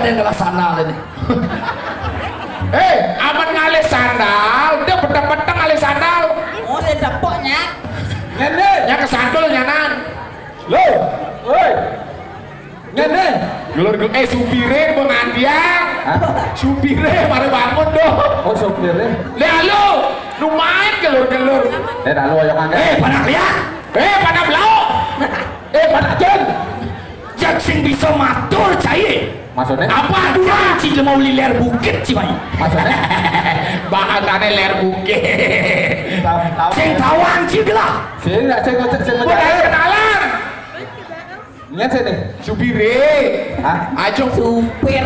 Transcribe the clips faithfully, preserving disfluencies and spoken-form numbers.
Yang kelas sandal ini. Eh, aman ngalih sandal, dia peteng-peteng ngalih sandal. Oh, sing tepuk, Nyak. Ngene. Yang kesandal nyanan. Lho, woi. Ngene. Gelur-gelur, eh, supire pengandian. Hah? Supire mari bangun dong. Oh, supire. Lah lu, lu main gelur-gelur. Eh, lalu ayo kan. Eh, pada lihat. Eh, pada blau. Eh, pada Jun. Jak sing bisa matur cai. Maksudnya? Apa aduh, ci mau li ler bukit ci mai. Maksudnya? Bahasane ler bukit. Tahu, tahu. Sing tawang ci gelah. Sing, sing, sing, sing, kenalan. Nyet sini. Supire. Hah? Aja supir.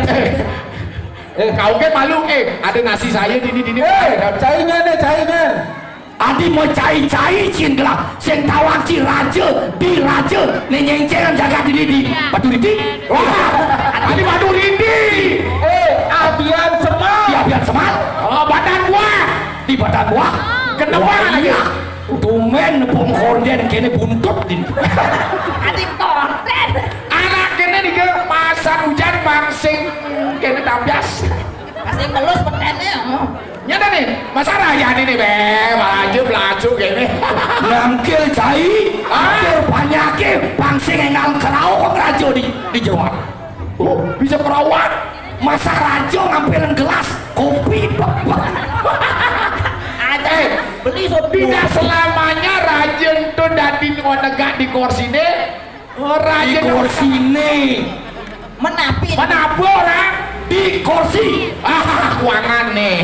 Eh, kau kan malu, eh, ada nasi saya di ini, di ini. Eh, cainya nih, cainya. Adi mau cai-cai cin gelah, sing tawang ci raja, di raja, ne nyengcengan jaga diri di Batu Riti. Wah, adi Batu Riti. Eh, abian semal. Di abian semal. Oh, badan buah. Di badan buah. Kenapa lagi? Tumen nepung korden kene buntut din. Adi korden. Anak kene nih ke masa hujan mangsing kene tambias. Masih ngelus petene. Nyata nih, masa raja nih, nih, be, maju, melaju gini. Nangkil cai, ah, atur panyake, pangsing engal kerau kok raja di, di Jawa. Oh, bisa kerawat. Masa raja ngampilan gelas kopi, bek, bek. Ada, eh, beli sop. Tidak selamanya raja itu dadi negak di korsine. Ora di korsine. Menapi? Menapi ora? Di korsi. Ah, kuangan nih.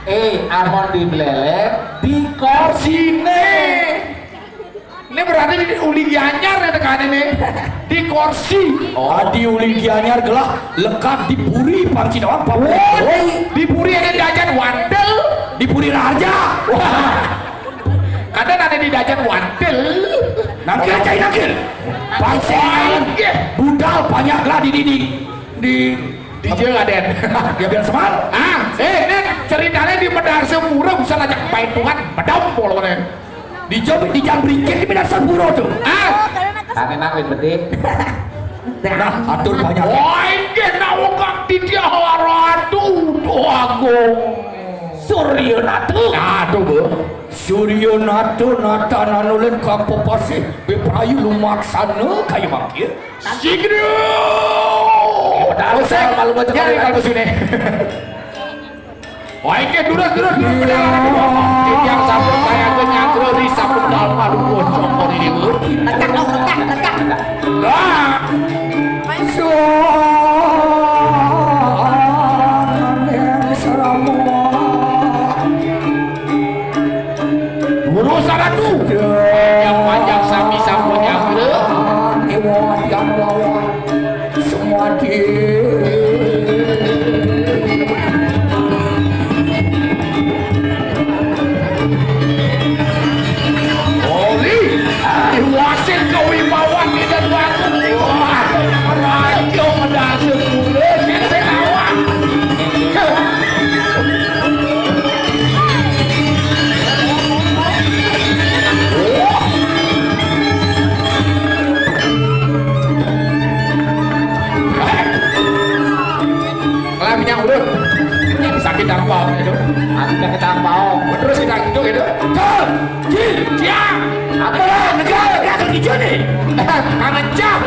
Eh, amun di belele, di korsine. Ini berarti di uli Gianyar ya tekan ini. Di korsi. Oh, di uli Gianyar gelah lekat di puri panci doang, Pak. Oh, di puri ada jajan wandel. Di puri raja. Wah. Kadang ada di dajan wantil. Nangkil cai nangkil. Pangsing budal banyak lah di, di, di, di, di jeng aden. Dia biar semal. Ah, eh, ini ceritanya di Medarse Pura bisa ngajak main Tuhan. Bedam pokoknya. Di jam, di jam berikit di Medarse Pura tuh. Ah. Kami mah wit bedik. Nah, atur banyak. Wah, ini nawakak di dia ratu, tuh agung. Surya Nata. Aduh, Bu. Surya Nata, Nata nanulen kang pepasih, beprayu lumaksana kaya mangkin. Sigro. Tahu saya malu macam ya, mana. Kalau sini. Wah, iki durus, durus, durus, durus. Yang sampun saya ke nyangkro di sampun dalam malu bocor ini, Bu. Tegak, dong, tegak, tegak. Lah. Suanane serama. Guru saratu. Panjang-panjang sami sampun nyangkro. Dewa yang melawan semua di. Oli, diwasin kewibawan di dan baru. Wah, raja medase kulit, sing awak. Lah minyak urut. Sakit apa itu? Aku udah ketampau. Terus kita gitu gitu. Tuh, Jin, Jiang. Apa lah? Negara, negara kerja nih. Kangen jam.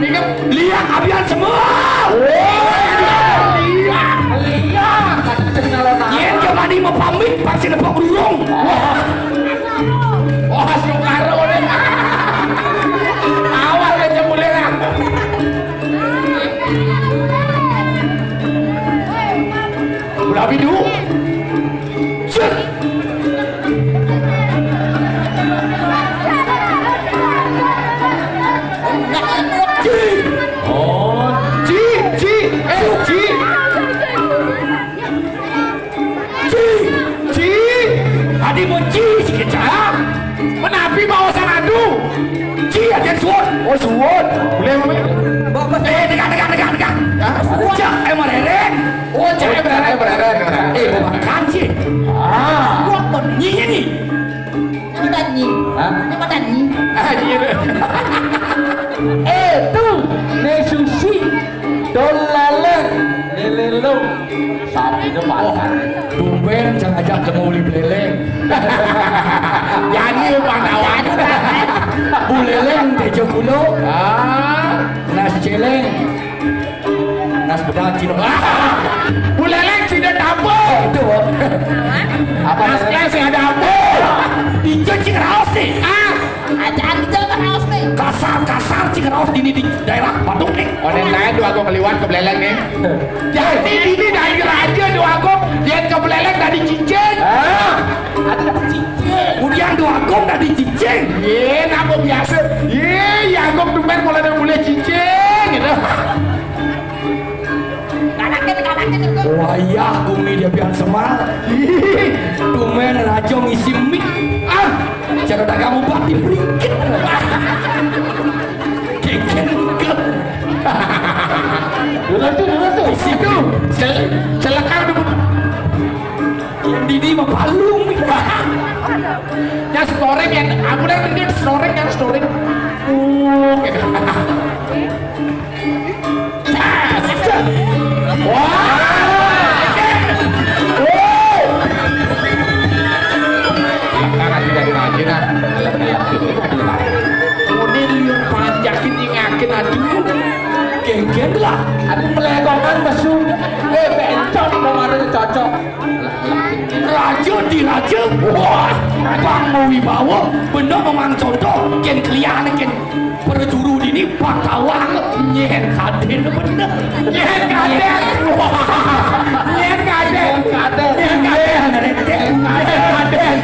Ini kan lihat abian semua. Oh, lihat, lihat. Yen ke mani mau pamit, pasti nepok burung. Wah. Wah, Soekarno deh. Awal aja mulai lah. Ulah bidu. Set. Ci. Oh, ci, ci, eh, ci. Ci, ci. Adi mau ci, Sapi itu pasar. Tumben cang ajak jemu uli beleleng. Nyanyi Pandawan. Bu Leleng tejo kulo. Ah, nas celeng. Nas bedal cino. Ah, Bu Leleng sida dapur. Itu, Bob. Apa Nas namanya? Kelas sing ada apa? Ijo cing raos nih. Ah, ajaan ijo kan raos nih. Kasar-kasar cing raos dini di daerah Badung nih. Orang lain dua aku ngeliwat ke beleleng nih. Jadi ini dari raja dua aku lihat ke beleleng dari cincin. Ah, ada dapat cincin. Kemudian dua aku dari cincin. Ye, napa biasa? Ye, ya aku tumben mulai mulai cincin gitu. Kanakin, kanakin itu. Wayah gumi dia pian semal. Tumen raja ngisi mik. Ah, cara dagang obat di peringkit. Keken ke. Dulu tuh, dulu tuh. Isi tuh. Cel celekang tuh. Yang didi mah palung. Ya snoreng yang aku udah ini snoreng yang snoreng. Oh, gitu. Wah! Karena tidak dirajin, ah. Ini liur panjakin ingakin, aduh. Genggen lah. Aduh, melekongan mesum. Eh, bencong, kemarin cocok. Raja di raja. Wah, Bang Wibawa. Bener memang contoh. Ken kelian, ken Perjuru dini patawang nyen kaden bener. Nyen kaden. Wah. Nyen kaden. Nyen kaden. Nyen kaden. Nyen kaden.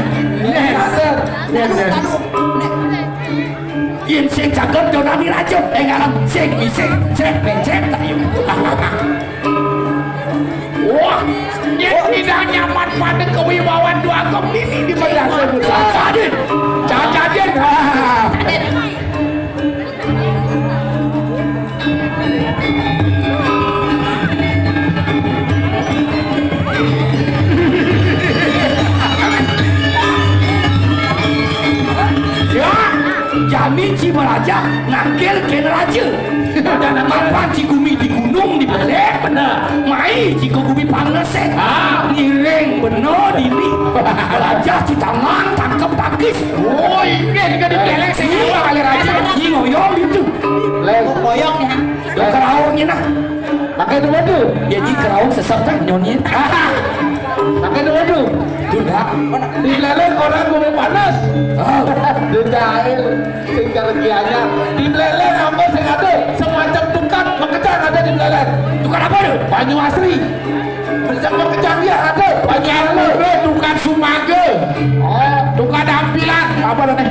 Nyen kaden. Nyen kaden. Yen sing jagat donani raja, eh ngaran sing ising cek mencet tak yuk. Wah, yen tidak nyaman pada kewibawaan dua kok ini di Medase Pusat. Sadin. Cacadin. Ah. Ya, jami ci meraja nangkil ken raja. Mapan ci gumi di gunung di belek. Bener. Mai ci ke gumi panes eh. Ah. Ngiring bener dini. Raja ci tangan tangkep takis. Oh, ini juga di belek sing dua kali raja. Nyi ngoyong gitu. Lek ngoyong ya. Lah keraungnya nah. Pakai dua tuh. Ya ji keraung sesep kan nyonyin. Pakai dua tuh. Sudah. Di belek orang gumi panes. Ah. Di jahil. Sing kelegiannya di Mleleng apa sing ada semacam tukad makejang ada di Mleleng. Tukad apa tu? Banyu asri. Bisa makejang ya ada. Banyu asri, tukad sumaga. Oh, tukad ampilan. Apa tu ni?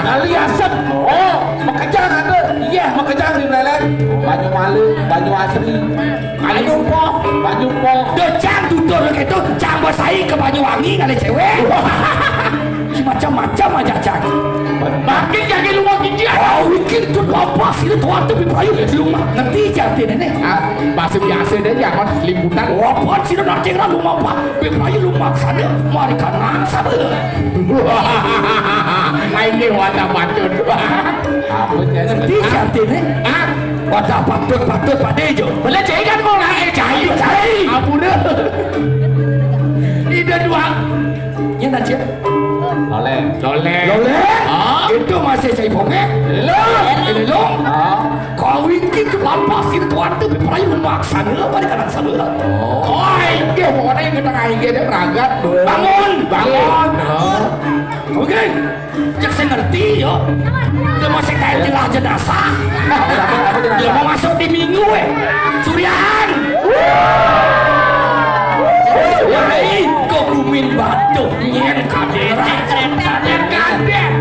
Kali asem. Oh, makejang ada. Iya, makejang di Mleleng. Banyu malu, banyu asri. Banyu poh, banyu poh. Dah cang tutur gitu, cang bersai ke Banyuwangi ngalih cewek. Macam-macam aja cang. Makin jadi luar gigi. Oh, bikin tu lapas ini tuan tu bipayu di rumah. Ngerti je arti ni. Ah, bahasa biasa dia je, amat limbutan. Lapas sini nanti rumah pak. Bipayu rumah sana, mari kanan sana. Ini wadah patut. Apa je? Ngerti je arti ni. Ah, wadah patut-patut pada je. Boleh cai kan kau nak eh cai, cai. Apa dia? Ini dua. Ini nak cai. Loleng. Loleng. Loleng? Ah? Itu masih cai pongek? Lelong. Eh, lelong? Ah? Kau ingin ke lapas ini tuan tu berperayaan memaksana pada kanan sana. Oh. Oh, ini pokoknya yang kita ngaji dia meragat. Bangun, bangun. Okey. Cek saya ngerti yo. Dia masih kayak jelas jenazah. Dia mau masuk di minggu eh. Surian. Wahai kau kumin batuk nyen kaden. Kaden, kaden, kaden.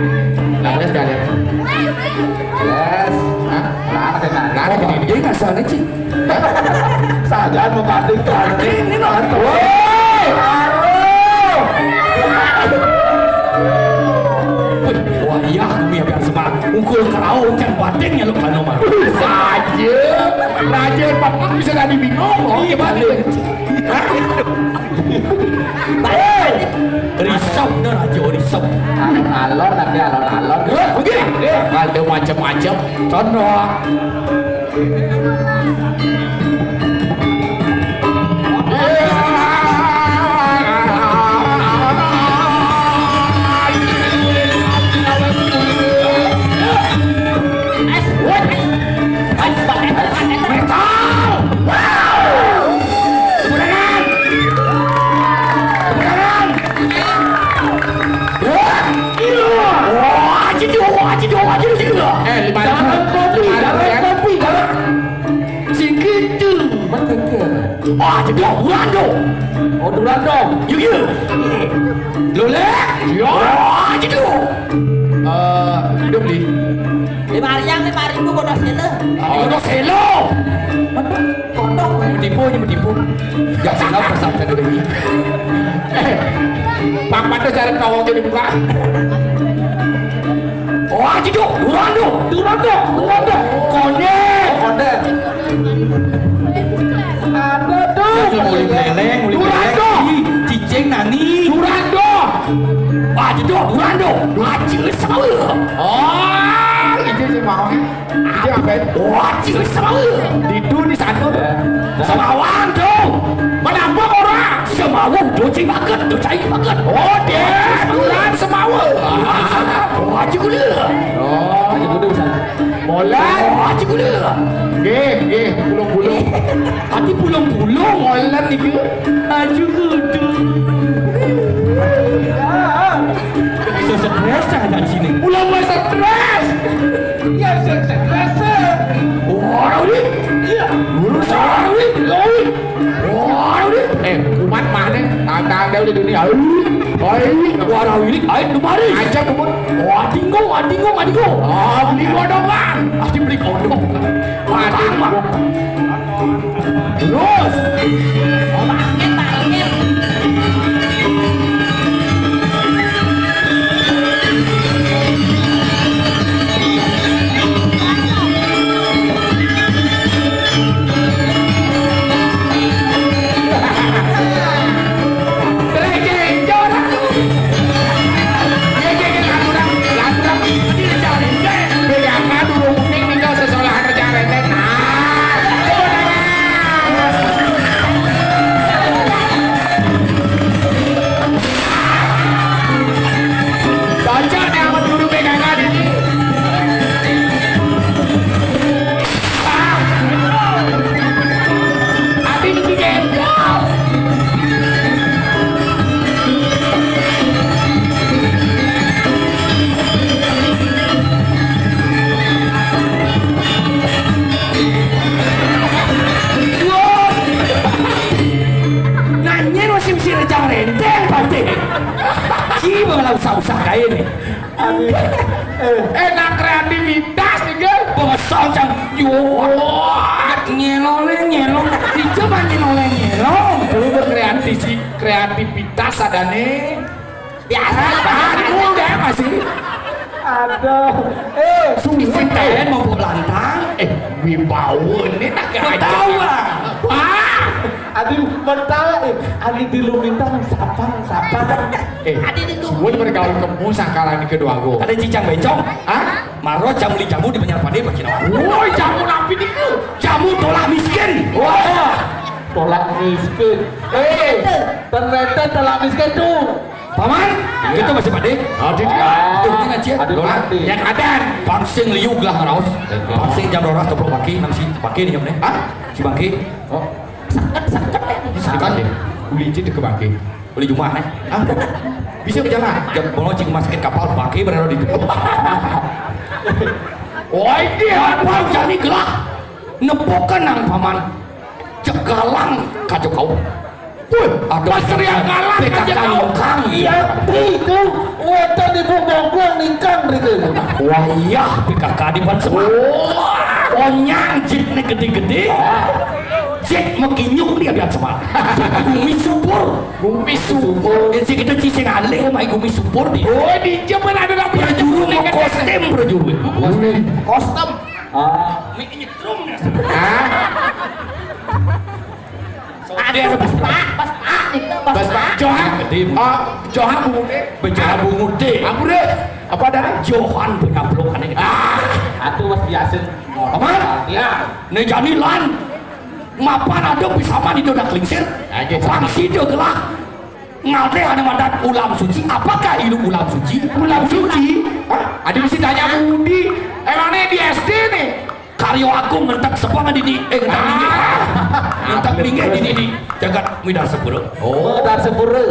Nah, udah sudah ada. Yes. Hah? Nah, ada, nah, nah, ada. Dia kasar ni cik. Saja membandingkan. Ini, ini, ini. Woi. Wah, iya, kami akan semangat. Ungkul kerau, uncang batin nyeluk kanu mah. Saja. Raja, papa bisa jadi bingung. Oh, iya, balik. Hah? Risep, dah raja risep. Alon, tapi alon-alon. Eh, okey. Kalau macam-macam. Contoh. Wah, jedok, Durando. Oh, Durando. Yuk, yuk. Lolek. Ya. Wah, jedok. Eh, hidup di. Di Mariang nih, lima ribu kodok selo. Oh, kodok selo. Kodok. Menipu, ini menipu. Ya, salah pesan saya dulu ini. Eh, Pak Pandu cari tawang jadi buka. Oh, aji dong, Durando, Durando, Durando. Konde. Oh, konde. Ada tuh. Mulai beleng, mulai Durando. Beleng. Ih, cicing nani. Durando. Aji dong, Durando. Aji sawe. Oh, itu sih mau. Iya, Ben. Wah, cing semawa. Ditu di sana. Semawa tuh. Kenapa ora? Semawa tuh cing banget, tuh cing banget. Oh, dia. Duran semawa. Wah, cing gula. Oh, itu tuh sana. Molan. Wah, cing gula. Nggih, nggih, pulung-pulung. Ati pulung-pulung. Molan niku. Aju kudu. Bisa stres jangan sini. Pulang masa stres. Iya, stres, stres. Ora uli. Iya. Lurus ora uli. Ora uli. Eh, kumat mah nih. Tantang dia udah dunia. Uli. Ora uli. Ayo kemari. Aja kebun. Wah, tinggo, wah, tinggo, wah, tinggo. Ah, beli kodongan. Pasti beli kodong. Wah, tinggo. Terus. Otaknya tak lengket. Terus, Cek. Jauh satu. Iya, iya, iya, laturang, laturang. Ini cari, Cek. Bedakan dulu kuning tinggal sesolah kerja reten. Nah, tepuk tangan. Cocok nih sama guru P K K di sini. Ah. Ati digendong. Nanya musim si Rejang Renteng, Pak. Gimana usah-usah kayak ini? Aduh. Eh, enak kreativitas nih, Gel. Bosong, Cang. Yo. Nyelole, nyelo. Dicoba nyelole, nyelo. Lu berkreatif sih, kreativitas adane. Biasa. Bagus deh, masih. Aduh. Eh, sumpah. Kalian mau bawa lantang? Eh, wibawa ini tak aja. Ketawa. Ah. Aduh, mentala, eh, adi di Lumintang, sapang, sapang. Eh, adi di suwun bergaul kemu sangkalan kedua go. Ada cicang bencong? Hah? Maro jamu li jamu di Banjar Pade bagi nawa. Woi, jamu napi niku? Jamu tolak miskin. Wah, tolak miskin. Eh, ternyata tolak miskin tuh. Paman, iya. Itu masih Pade. Adi dia. Itu ini ngaji. Adi Lola. Pade. Yang ada. Pangsing liu gelah ngeraos. Iya. Pangsing jam dua belas toplok bangki, nang si bangki di jamnya. Hah? Si bangki. Oh. Sakit, sakit, eh. Sakit. Uli cit ke bangki. Uli jumah, eh. Hah? Bisa berjalan. Jam bola cing masuk kapal bangki berada di. Wah, ini apa jadi gelah? Nepokan nang paman. Cegalang kacau kau. Wih, ada pas teriak kalah P K K aja kau. Ningkang. Iya, itu. Wetan ibu bongkong ningkang gitu. Wah, iya, P K K di ban semua. Wah. Onyang jitnya gede-gede. Jit mekinyuk dia biar semua. Gumi subur. Gumi subur. Jadi kita cicing alih sama gumi subur dia. Oh, di zaman ada apa? Prajuru mau kostum prajuru. Kostum. Kostum. Ah. Mie nyetrum ya. Hah? Aduh, pas Pak, pas Pak, itu pas Pas Pak. Pak. Johan. Gede, Bu. Ah, Johan bunguté. Bejalan bunguté. Ampun deh. Apa ada? Johan punya pelukan ini. Ah. Atuh wes biasa. Aman? Ya. Né jani lan. Mapan ada pisaman di dodak lingsir. Aja. Pang sida gelah. Ngatih ane mandat ulam suci, apakah ilu ulam suci? Ulam suci? Hah? Adi mesti tanya Budi. Emangnya di S D nih? Karyo Agung ngentek sepang di di, eh, ngentek linggih. Ah. Ngentek linggih di di, di jagat Midar Sepura. Oh, Midar Sepura.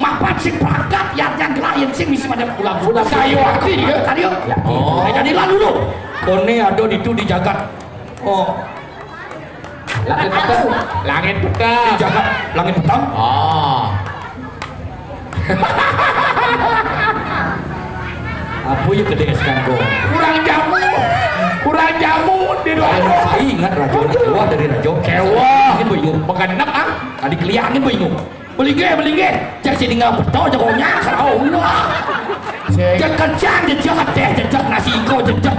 Mapan sing pragat, yang, yang gelah, yang sing misi mandat ulam suci. Ulam suci. Sayo aku, iya. Karyo. Ya. Oh. Eh, jadi lalu lu. Kone ada di tu di jagat. Oh. Langit peteng. Langit peteng. Jagat langit peteng. Oh. Apa ya kedek sekarang kau? Kurang jamu. Kurang jamu di doa. Saya ingat raja, wah, dari raja. Kewah. Ini bingung. Makan enak, ah. Tadi keliangin bingung. Belinggih, belinggih. Cek sini nggak betul, jagonya. Kalau wah. Cek. Cek kerjaan, jejak teh, jejak nasi kau, jejak.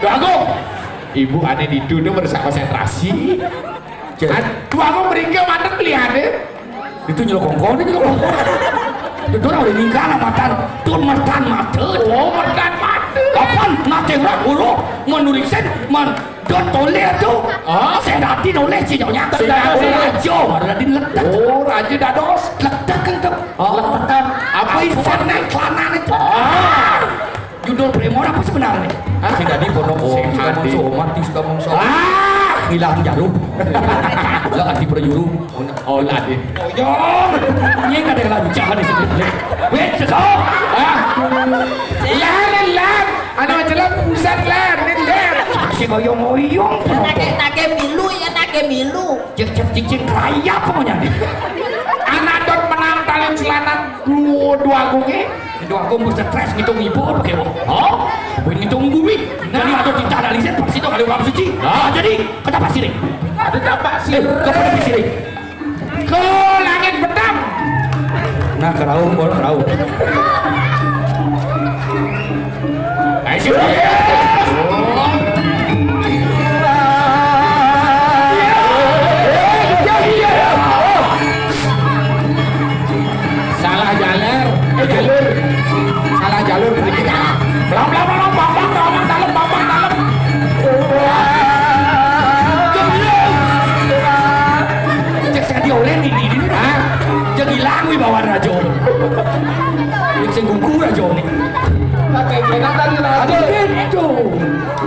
Bagus. Ibu aneh di dunia merusak konsentrasi. Cek. An-, tuaku meringkil mandek liane. Itu nyelokongkon, itu nyelokongkon. Itu orang udah ninggal matan. Tuh matan mata. Oh, matan mata. Kapan? Nate rat ulo. Menuriksen, man dot toleh tu. Ah? Saya dati noleh si nyonya. Saya dati raja, baru dati letak. Oh, raja dados. Letak kan tu. Oh. Letak. Apa isan naik celana itu? Ah. Judul Premon apa sebenarnya? Hah? Sing tadi pondok om, sing tadi. Suka mongso, mati suka mongso. Ah, hilang jarum. Lah ati prajuru. Oh, lah deh. Oyong. Ini kada lancah di sini. Wait, sesok. Ah. Lan, lan. Anak macam pusat lan, ini lan. Si oyong-oyong. Nake, nake milu ya, nake milu. Cek cek cicing kerayap pokoknya. Anak dot menang talin selanan dua dua gunge. Itu aku mau stres ngitung ibu apa kayak, oh, buat ngitung bumi. Nah, ada kita analisis pasti tuh kali orang suci. Ah, jadi kata pasti nih. Ada dapat sih. Eh, kata pasti nih. Ke langit betam. Nah, kerau, baru kerau. Ayo, sini. Salah jalan. Eh, jalur. Salah jalur. Pelan, pelan, pelan, pelan, pelan, dalam, pelan, pelan, dalam. Cek saya diolen ini, ini. Hah? Cek hilang wibawa raja. Cek sing gugur raja ini. Pakai kena tadi raja. Aduh, gitu.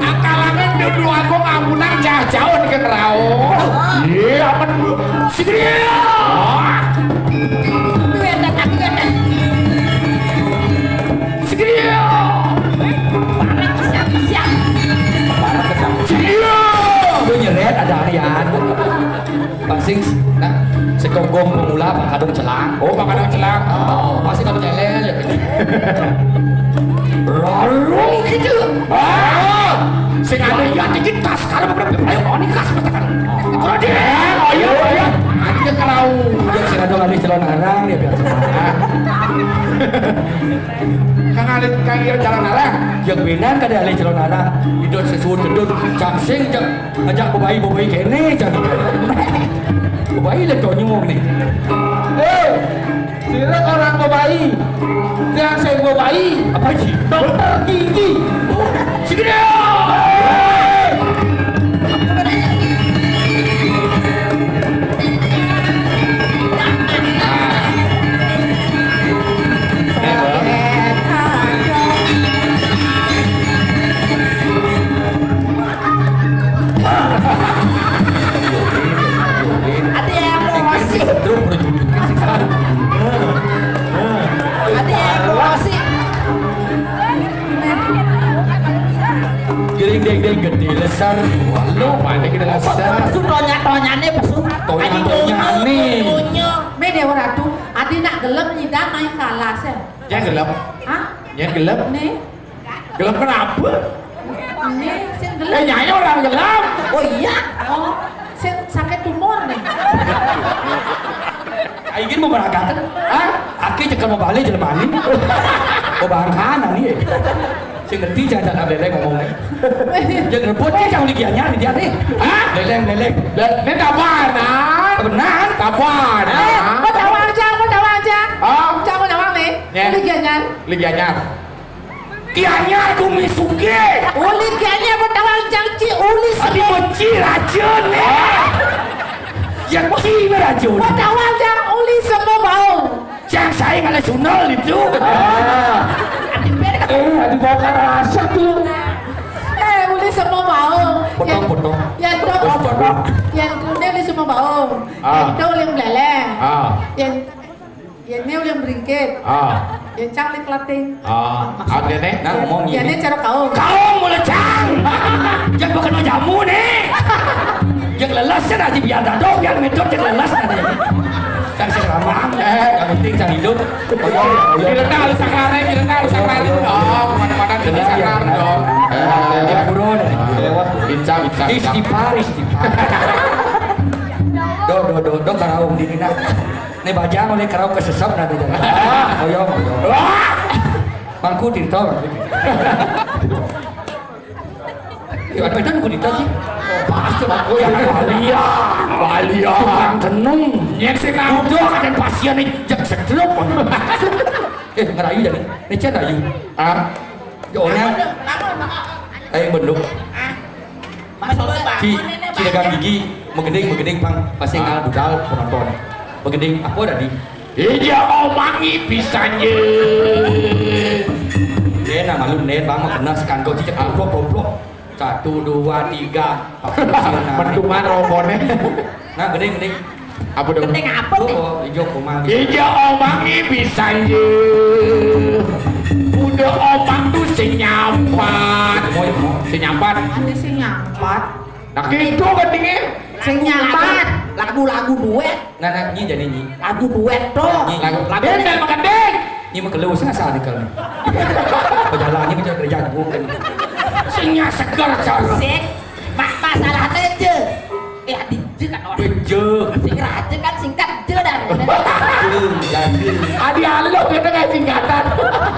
Akalangan duduk aku ngampunan jauh-jauh ke kerau. Iya, apa dulu? Segria. Segria. Segria. Gue nyeret ada Aryan. Pasti, nah, sekogong pemula Pak Kadung Celang. Oh, Pak Kadung Celang. Oh, pasti Kadung Elel ya. Rarung gitu. Ah, sing ada ya dikit tas kalau bukan ayo mau nih kas mata kan. Kalau dia, oh iya, oh iya. Ada kalau. Dia sing ada kali celon arang dia biasa. Kang Alit kang dia jalan arah. Yang benar kada alih celon arang. Idot sesuatu dot cang sing cang. Ajak bebai, bebai kene, cang. Bebai le tonyong ni. Eh, sira orang bebai. Tiang sing bebai. Apa sih? Dokter gigi. Segera. Ada emosi. Ada emosi. Giring deng deng gede lesar. Walu, mana kita lesar? Pesu tonya-tonyane pesu. Tonya-tonyane. Dunya. Me Dewa Ratu, adi nak gelem nyidang main kalah sih. Jangan gelem. Hah? Jangan gelem. Nih. Gelem kenapa? Ini sing gelem. Eh, nyai orang gelem. Oh iya. Oh, sing sakit tumor nih. Ayo gini mau berangkat. Hah? Aki cekel mau balik jelema ni. Mau bangkana ni. Sing ngerti jangan tak leleng ngomong ni. Jangan rebut ni jangan digianya ni dia ni. Hah? Leleng, leleng. Ini kapan? Benar? Kapan? Eh, mau tawang jang, mau tawang jang. Oh. Jang mau tawang ni. Ya. Ini gianyar. Ini gianyar. Gianyar Gumi Sugih. Uli gianyar betawang jangci uli. Adi semu. Benci racun ya. Yang benci racun. Betawang jang uli semu bau. Jang saya ngale sunal itu. Ah. Adi ber. Eh, adi bau karasa tuh. Eh, uli semu bau. Potong, potong. Yang, yang tuh, potong, potong. Yang tuh dia uli semu bau. Ah. Yang tuh uli meleleh. Ah. Yang Ya, ini udah beringkit. Ah. Ya, cang lik lating. Ah, ada nih. Nah, ngomong ya, ini cara kaum. Kaum mulai cang. Yang bukan mau jamu nih. Yang Lelas aja biar dadok, biar medot aja lelas aja. Cari seramang, eh, yang penting cari hidup. Oyong, oyong. Direndah lu sakrare, direndah lu sakrare. Oh, kemana-mana direndah sakrar dong. Eh, dia buron. Lewat. Bincang, bincang, bincang. Istighfar, istighfar. Do, do, do, do, karaung di dina. Ini bajang oleh karaung kesesep nanti. Oyong, oyong. Mangku tirta, mangku tirta. Ya, ada kan gurita sih. Pas tuh, Pak. Oh, ya, balian, balian. Tukang tenung. Nyek sih, nah. Udah, ada pasien nih, jak sedrop. Eh, ngerayu jadi. Ini cek rayu. Ah? Doanya. Ayo, benduk. Ci, ci dagang gigi. Megending, megending, pang. Pasti ngal budal, penonton. Megending, apa tadi? Ija omangi pisan ye. Dia nama lu, Nen, bang, mah kena sekan kau cicak goblok, goblok. Satu, dua, tiga. Percuma rombone. Nah, gede, gede. Apa dong? Gede apa tuh? Oh, hijau kumal. Ija omangi pisan ye. Udah omang tuh senyampat. Mau, mau. Senyampat. Ada senyampat. Nah, gitu kan dingin. Sing nyambat. Lagu-lagu duet. Nah, nah, nyi jadi nyi. Lagu duet tuh. Nyi, nyi. Lagu, lagu. Dia dari Megending. Nyi mah keluh, sing asal di kalau. Pejalan, nyi macam kerja bukan. Sing nya seger cara. Sik. Ma-, masalah aja. Eh, adi je kan orang. Bejo. Sing raja kan singkat je dah. Bejo, jadi. Adi alo kita kayak singkatan.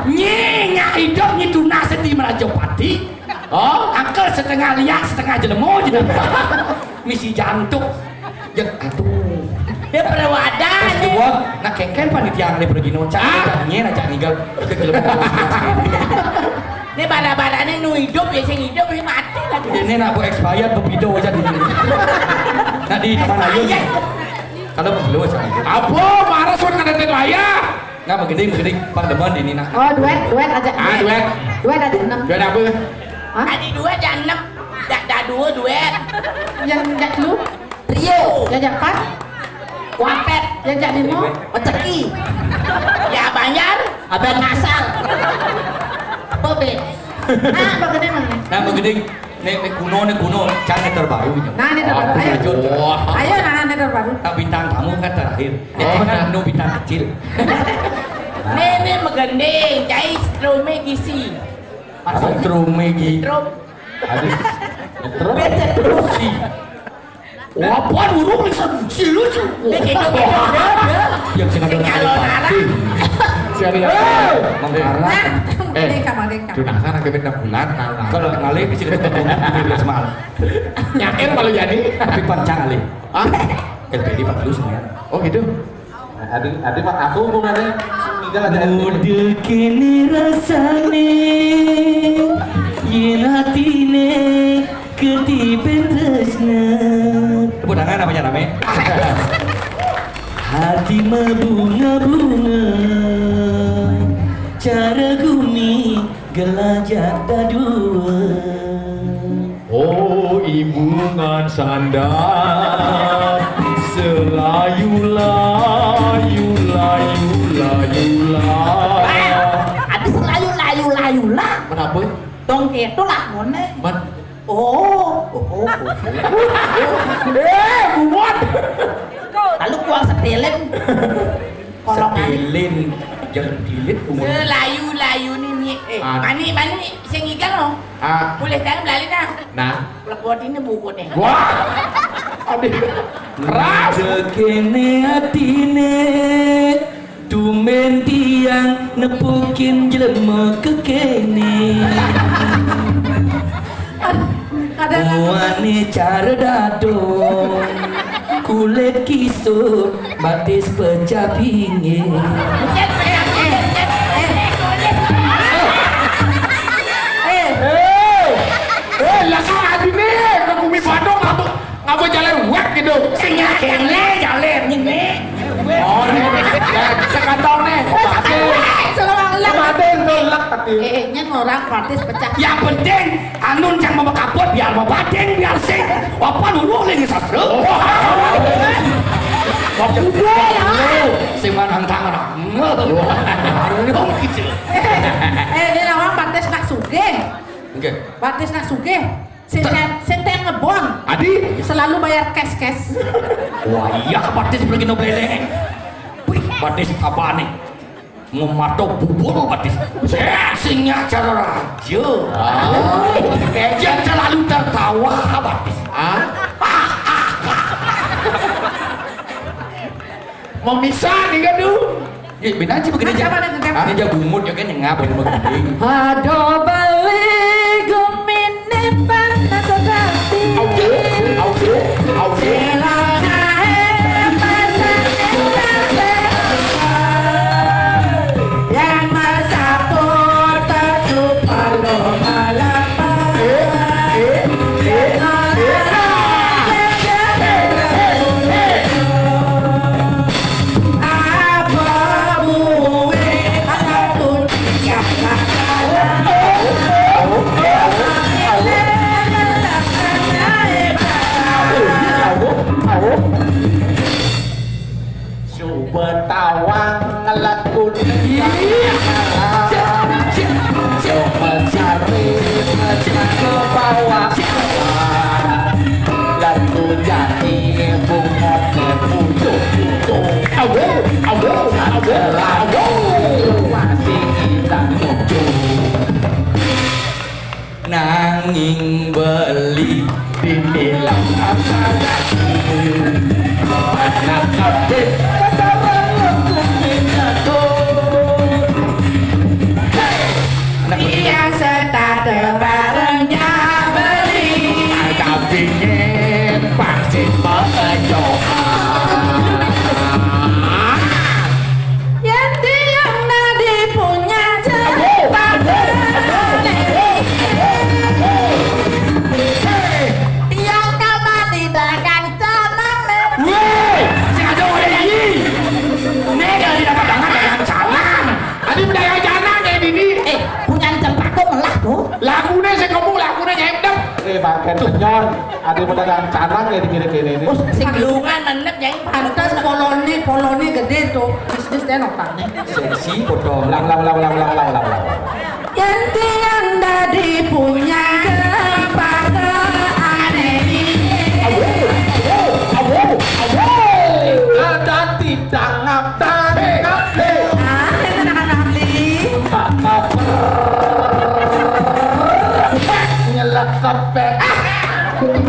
Nyi, nya hidup nyi tunas di Merajapati. Oh, angkel setengah liak, setengah jelemo je dah. Misi jantung. Ya, aduh. Dia perawadan. Terus dua, nah, kengken panitia ngalih pergi no. Cak, ah, cak nyen, cak ninggal. Ke jelemo. Ini bara-baranya nu hidup, ya sing hidup, ini mati lagi. Ini nak buat expired, bepido aja di sini. Nah, di depan ayo. Iya. Kalau bepido aja. Apa? Marah suara ngadetin wayah. Nah, begini, begini, Pak Deman ini, nah. Oh, duet, duet aja. Ah, duet. Duet aja enam. Duet apa? Hah? Tadi duet aja enam. Dak, dak dua duet. Yang jak lu? Trio. Yang jak empat? Kuartet. Yang jak lima? Peceki. Ya, Banjar. Abang ngasal. Apa, Be? Nah, begini, Mang. Nah, begini. Nek, nek kuno, nek kuno, can nek terbaru nya. Nah, nek terbaru. Ayo. Wah. Ayo, nah, nek terbaru. Tak bintang tamu kan terakhir. Oh, nah. Nu bintang kecil. Nenek megending, cai strome gisi. Apa strome gi? Strom. Aduh. Strom. Beda terus. Si. Wah, pan urung lisan. Si lucu. Nek itu beda, beda. Yang sing ada. Sing calon arah. Serius. Mengkarang. Nah, eh, ini kamar, ini kamar. Tunangan akhirnya enam bulan, nah, nah. Kalau ngalih bisa kita ketemu dua belas malam. Nyair kalau jadi. Tapi pancang ngalih. Ah? L P D empat puluh semuanya. Oh, gitu. Nah, adi, adi mah aku hubungannya. Tinggal aja. Muda kini rasane yen atine ketiben tresna. Tepuk tangan namanya rame. Hati mabunga-bunga, cara gumi gelajak dadua. Oh, imbungan sandar, selayu layu, layu, layu, layu. Ada selayu layu, layu lah. Kenapa? Tong keto lah, ngone. Man. Oh, oh, oh, oh. Eh, buat. Lalu kuang setilin. Kolongan. Setilin, jangan tilit umur. Selayu-layu ni, ni. Eh, ah. Mani, mani, sing igal, no? Ah. Boleh kan belain, ah? Nah. Lepot ini buku nih. Wah. Aduh. Keras. Kene atine, tumben tiang nepukin jelema kekene. Muane cara dadong, kulit kisut, batis pecah pinggir. Eh, eh, eh, lah, adine ke bumi Badung, ngapa, ngapa jalan wek gitu? Sing kene jalan ini. Oh, ini, ini, ini, sekantong nih. Mati. Selamat ulang. Mati, itu lek, tapi. Eh, eh, nyen orang batis pecah. Yang penting, anun yang mau kaput, biar mau batin, biar sing. Apa dulu nih sastra? Wah, udah ya. Sing manang tangerang. Wah, gitu. Eh, eh, ini orang batis nak sugih. Oke. Batis nak sugih. Sing ten, sing ten ngebon. Adi? Sel-, Lalu bayar cash, cash. Wah, iya, batis lagi no beleng. Wih, batis apa nih? Mematok bubur batis. Sing nyak cara raja. Ah. Dia selalu tertawa batis. Ah. Memisah nih kan tuh. Ya, benar sih begini. Macam aja. Mana tuh, Teh? Hah? Ini jago umut ya kan, yang ngapain begini? Aduh, beli gumine panas hati. Audio, audio, audio. Selama hebat yang masapur tersumpah lo malam. Eh, eh, eh, eh. Coba tawang ngelakun. Iya. Sik, sik, sik. Coba cari, coba bawa. Lalu jadi bunga kepucuk-pucuk. Awo, awo, awo, awo. Masih kita tuju. Nanging beli dibilang apa lagi? Anak kabeh pacaran langsung pindah. Anak biasa tak barengnya beli. Tapi nyen pasti mengejokan. Yang tiang nadi punya jempat. Tiang kamar di dagang canang. Woi, si ada orang ini. Ini kalau tidak dagang, dagang canang. Adi mendagang canang kayak gini. Eh, punya jempat kok melah tuh. Lagunya sih kamu, lagunya nyendek. Eh, pakai penyon. Ada pedagang canang ya di kiri-kiri ini. Bos, sing lungan menep, Jeng. Pantes polone, polone gede tuh. Bisnis deh nopane. Seksi foto. Ulang, ulang, ulang, ulang, ulang, ulang, ulang, ulang. Yen tiang dadi punya kepala aneh. Awo, awo, awo, awo. Ada tidak ngap-ngap. Ah, itu anak-anak beli. Nyelekepek.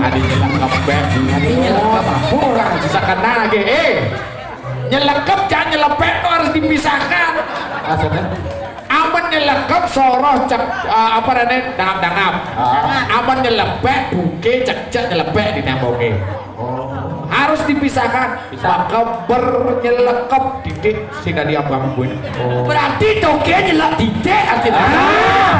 Adi nyelekepek. Adi nyelekep apa? Orang susah kena lagi. Eh, nyelekep jangan nyelepek tuh harus dipisahkan. Maksudnya? Amun nyelekep soroh cek, eh, apa rene dangap-dangap. Ah. Amun nyelepek buke cek-cek nyelepek di nambonge. Oh. Harus dipisahkan. Bisa. Maka bernyelekep didik sing dadi abang gue. Oh. Berarti toke nyelek didik artinya. Ah.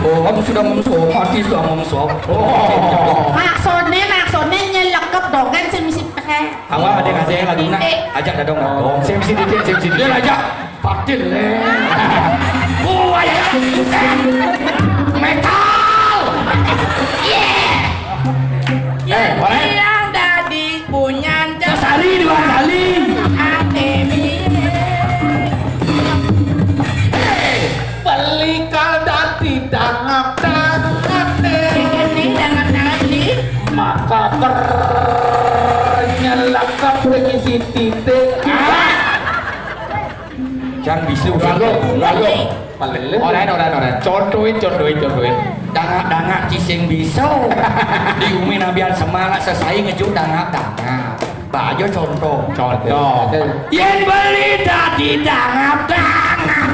Oh, kamu sudah mengsop, hati sudah mengsop. Oh. Maksudnya, maksudnya nyelekep dogen sing misi pehe. Awal ada yang ada yang lagu nak ajak dadong dadong. Sing misi didik, sing misi didik. Dia ajak. Patil, eh. Buaya. Metal. Yeah. Eh, boleh? Yang dadi punyan sesari dua kali. Atemi. Eh, beli kal dadi dangap-dangap, eh. Ini dangap-dangap, nih. Maka per nyelekap sing isi titik. Ah. Jan bisa. Bagus, bagus. Palele. Ora, ora, ora. Contohin, contohin, contohin. Dangak-dangak cising bisa. Di umi nabian semarak sesai ngejuk dangak-dangak. Bajo contoh. Contoh. Yen beli dadi dangak-dangak.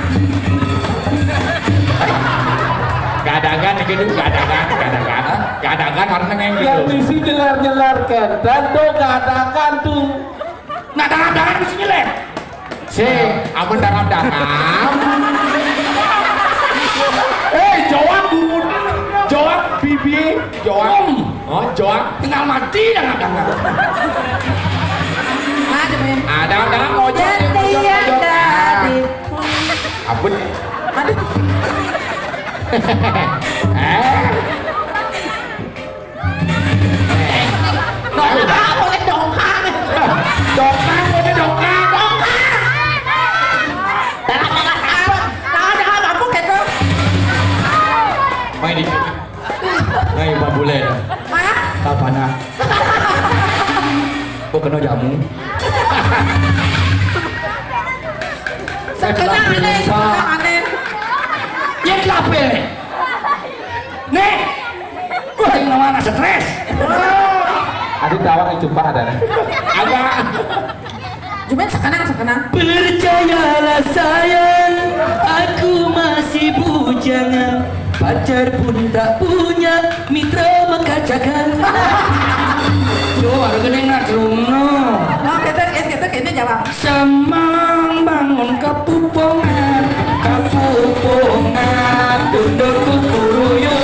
Gadagan gitu, gadagan, gadagan. Gadagan warna yang gitu. Yang misi nyelar-nyelar kan. Dan tuh gadagan tuh. Nak dangak-dangak misi nyeler. Sing, amun dangap-dangap. Eh, joang bungut. Joang bibi, joang. Oh, joang tinggal mati dangap-dangap. Ada, men. Ah, dangap-dangap ngojok, ngojok, ngojok. Ampun. Aduh. Eh. Dongkang, boleh dongkang. Dongkang, boleh dongkang. Dongkang. Tangan, tangan, apa? Tangan, tangan, apa gitu? Main di, main babule. Hah? Apana? Oh, kena jamu. Sekenang aneh, sekenang aneh. Ya, kelapil nih. Nih. Wah, yang mana stres? Ada tawang yang cumpah ada nih. Agak. Cuman sekenang, sekenang. Percayalah sayang, aku masih bujangan. Pacar pun tak punya, mitra mengkacakan. Yo, ada kena nak terumno. Oh, kita, kita, kita jawab. Semang bangun kepupongan, kepupongan, tunduk kukuruyuk.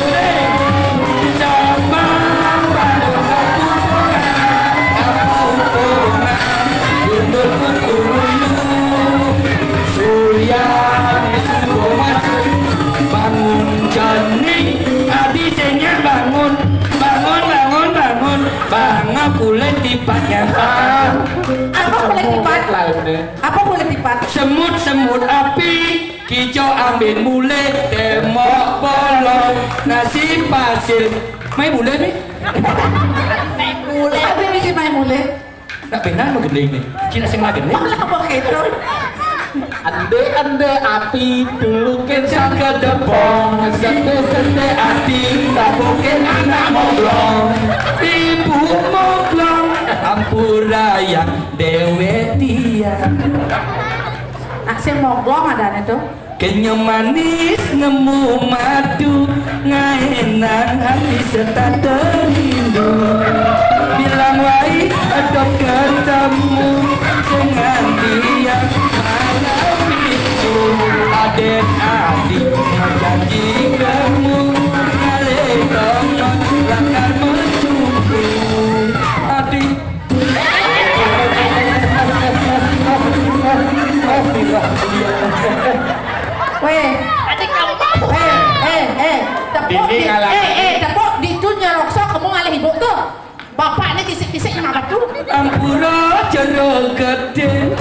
Semang bangun kepupongan, kepupongan, tunduk kukuruyuk. Surya sudah masuk, bangun jani, adi senyap bangun, bangun, bangun, bangun, bangun kulit tipatnya. Apa kulit tipat? Apa kulit tipat? Semut-semut api, kijau ambin mulai, temok bolong, nasi pasir. Mai mulai nih. Mulai. Apa ini sih mai mulai? Nak benar mau gending nih. Cina sing lagi nih. Malah apa gitu? Ande-ande ati tulukin sang kedepong, sende-sende ati tabukin anak moblong. Ibu moblong, ampura yang dewek dia. Nak sing moblong ada nih tuh. Kenyem manis nemu madu, ngaenang hati serta terindu. Bilang wai adop ketemu, dengan dia malam itu. Aden adi janji kamu, ngalih tonton lakar mencuku. Adi. Weh. Eh, eh, eh, tepuk di, eh, eh, tepuk di dunia rokso kamu ngalih ibu tuh. Bapak ini kisik-kisik nang batu. Ampura jero gede.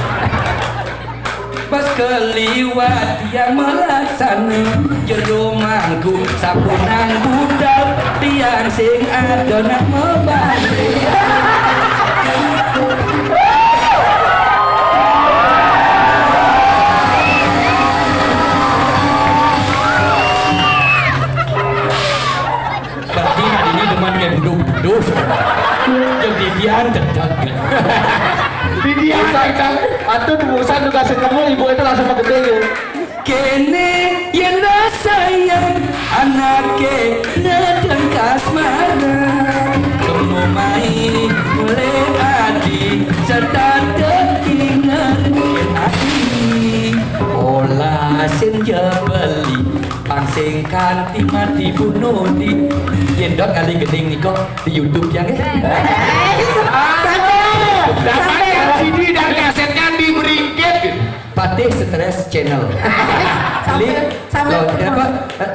Pas keliwat tiang melaksana, jero mangku sapunang budal, tiang sing ada nak mebalik. Berarti nak ini demen kayak buduh-buduh. Jadi dia tetap. Di dia atau urusan juga ketemu ibu itu langsung gede ya. Kene yen sayang anake ngedeng kasmaran. Temu mai mulai adi serta tekingan yen adi. Olah senja beli pangsing kanti mati bunuh di. Yen dot kali gending niko di YouTube ya nggih. Dapat L C D dan kasetnya di Meringkit. Patih Stres Channel. Klik, sambil, sambil lo, apa?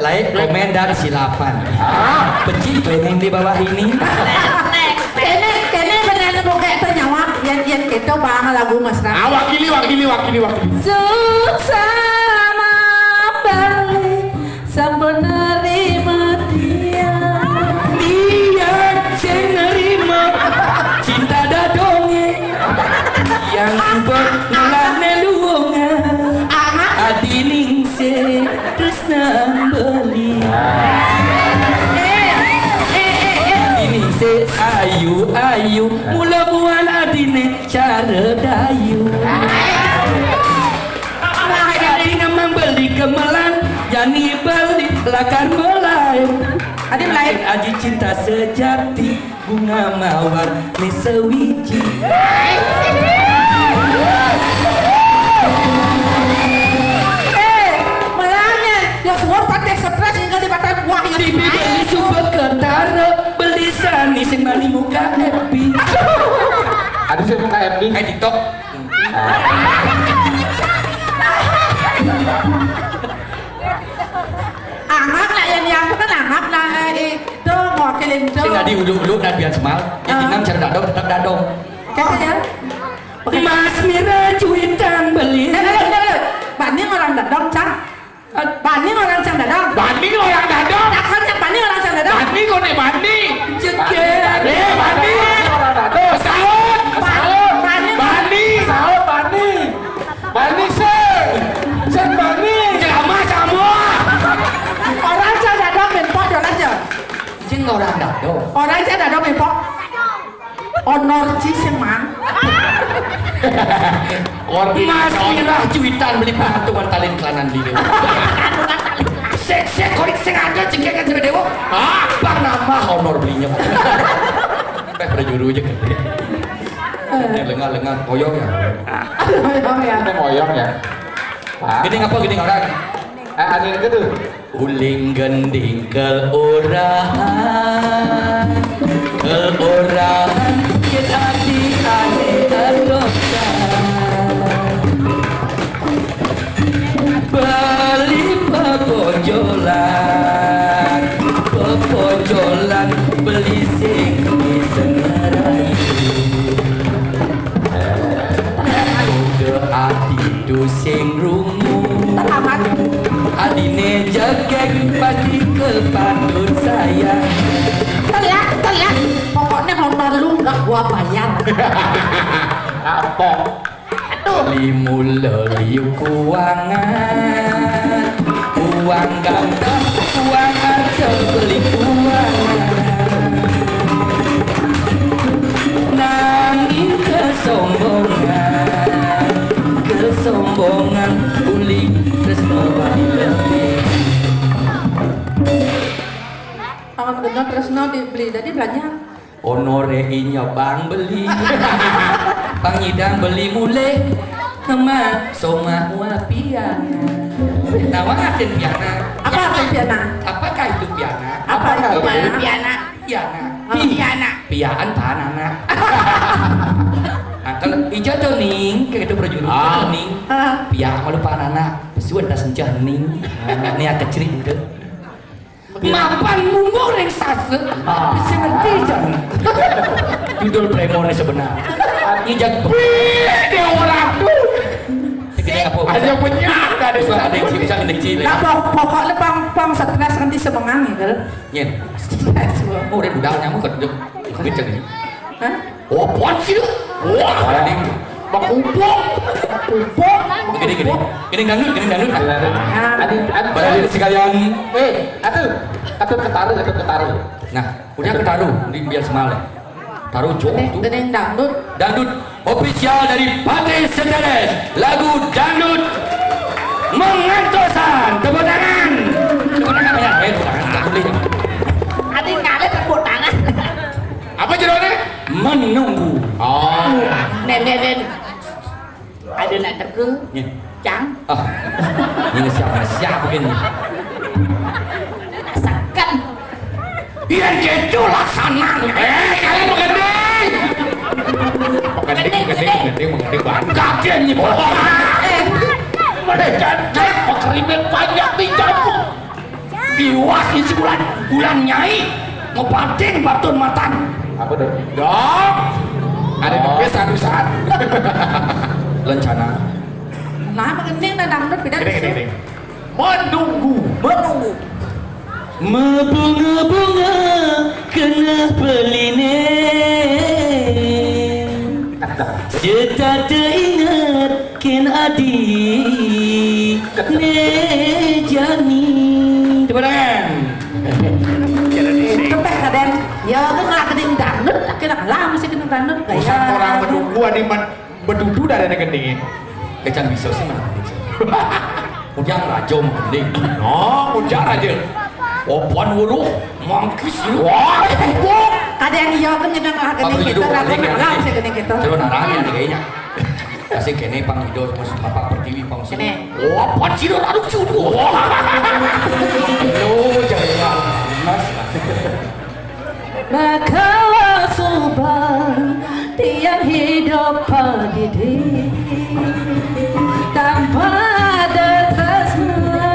Like, komen, dan silapan. Ah, peci cleaning di bawah ini. Kene, kene beneran buka itu nyawa, yen, yen gitu bang lagu mesra. Ah, wakili, wakili, wakili, wakili. Susah membeli. Sampun nerima dia. Dia sing nerima cinta dadonge yang ubek nulane luwungan. Adi ningsih tresna beli. Eh, eh, eh, eh. Adi ningsih ayu-ayu, mula buan adine cara dayu. Adi ngemang beli gemelan, jani beli lakar mulai. Adi mulai. Aji cinta sejati, bunga mawar ni sewiji. Eh, melane, ya semua pakai stres hingga di batang buah ya. Tipi beli suba ketara, beli sani sing mani muka happy. Aduh, saya buka F B. Eh, TikTok. Angap lah yang yang kan angap lah, eh, itu mewakilin itu. Sing tadi uluk-uluk dan biar semal. Ya, ah. Jenang cara dadong tetap dadong. Kata ya. Mas Mira cuitan beli. Eh, eh, eh, eh. Bani orang dadong, Cang. Bani orang cang dadong. Bani orang dadong. Takkan cang bani orang cang dadong. Bani kau nek bani. Cekel. Eh, Ora aja ada mepok. Honor ci sing man. Koordinator. Mas Mirah cuitan beli patungan talin kelanan diri. Sik, sik, korik sing ada cengkeh kan sampai dewa. Ah, bang nambah honor belinya. Eh, pada juru aja kan. Ini lengah-lengah koyong ya. Koyong ya. Ini ngoyong ya. Pak. Gini ngapa gini orang? Eh, angin itu tuh. Uling gending kelorahan, kelorahan, ket ati ane adosan. Beli pepojolan, pepojolan, beli sing disengerai. Udah ati tu sing rungu. Selamat. Adine jegeg pasti kepandut saya. Telat, telat. Pokoknya honor lu nggak gua bayar. Apa? Aduh. Beli mula liu kuangan. Uang ganteng, uang aja beli kuangan. Nanging kesombongan, kesombongan uli tresno bali lebih. Tangan genah tresno dibeli, jadi belanja. Honore inya bang beli. Bang nyidang beli mulih. Nema soma ua piana. Nah, wah, atin piana. Apa atin piana? Apakah itu piana? Apa itu piana? Piana. Piana. Piana. Piaan paan anak. Nah, kalau ijo to ning, kayak itu berjuru. Ah. Ning. Ah. Piaan malu paan anak. Pesuan tas encah ning. Ini kecrik itu. Mapan mungguh ring sasa. Ah. Sing ngerti jan. Judul premone sebenar. Ngijak. Wih, dia orang tu. Ini apa? Aja punya, ada. Bisa ada yang bisa ada yang cilik. Nah, pok-, pokoknya pang, pang stres nanti semengan gitu. Nyen. Stres, gua. Oh, udah budal nyamuk kan. Kenceng ini. Hah? Oh, apaan sih lu? Wah, ini bakubok. Bakubok. Gini, gini. Gini dangdut, gini dangdut. Ah. Adi, adi, pada diri sekalian. Eh, atuh, atuh ketaruh, atuh ketaruh. Nah, punya ketaruh di biar semal. Taruh jauh tuh. Gini dangdut. Dangdut official dari Pate Seteres. Lagu dangdut mengantosan. Tepuk tangan. Tepuk tangan ya. Eh, tepuk tangan. Tepuk tangan. Adi ngalir tepuk tangan. Apa judulnya? Menunggu. Oh. Nen, nen, nen. Ada nak teka. Nih. Cang. Ah. Ini siapa? Siapa ini? Rasakan. Yang gitu laksana. Eh, kalian mengerti? Mengerti, mengerti, mengerti, mengerti, Bang. Kaget nih, Bang. Eh. Mereka cek pekerimin banyak di jampung. Biwas isi bulan, bulan nyai ngepating batun matan. Apa tuh? Dok. Ada di satu saat. Lencana. Nah, mengkening nah dangdut beda. Gini, gini, gini. Menunggu. Menunggu. Mebunga-bunga kena beline. Setata ingat kin adi ne jani. Tepuk tangan. Itu teh kadang ya kan nggak kening dangdut, akhirnya lah mesti kening dangdut. Bukan orang menunggu adi man- Bedudu dari negeri. Kecang bisa sih mana bisa. Ujang raja mending. No, ujang raja. Opan wuluh, mangkis lu. Wah, bubuk. Ada yang iya kan kita nggak kena kita ragu nggak sih kena kita. Coba narangin kayaknya. Kasih kene pang hidup mas bapak pertiwi pang sini. Opan sih lu aduk sih. Wah. Lu jangan mas. Bakal suba tiang hidup padidi tanpa ada tresna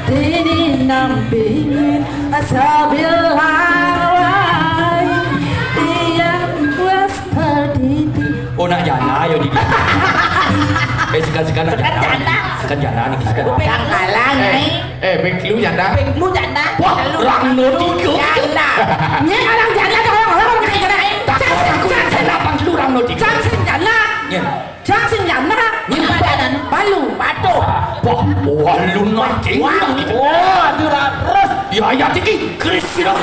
dini nampingin sabilang wai tiang wes padidi. Oh, nak jana yo didi. Eh, sekan-sekan nak jana. Sekan jana nih, sekan. Kuping kalang, eh. Eh, bek lu janda. Bek lu janda. Wah, orang no tiga. Janda. Nyek orang janda, orang, orang, orang kayak janda. Tak orang aku janda, apa lu orang no tiga? Cang sing janda. Nyek. Cang sing janda. Nyek apa dan? Balu. Patuh. Wah, wah, lu nanti. Wah, wah, itu terus. Ya, ya, tinggi. Keris sih dong.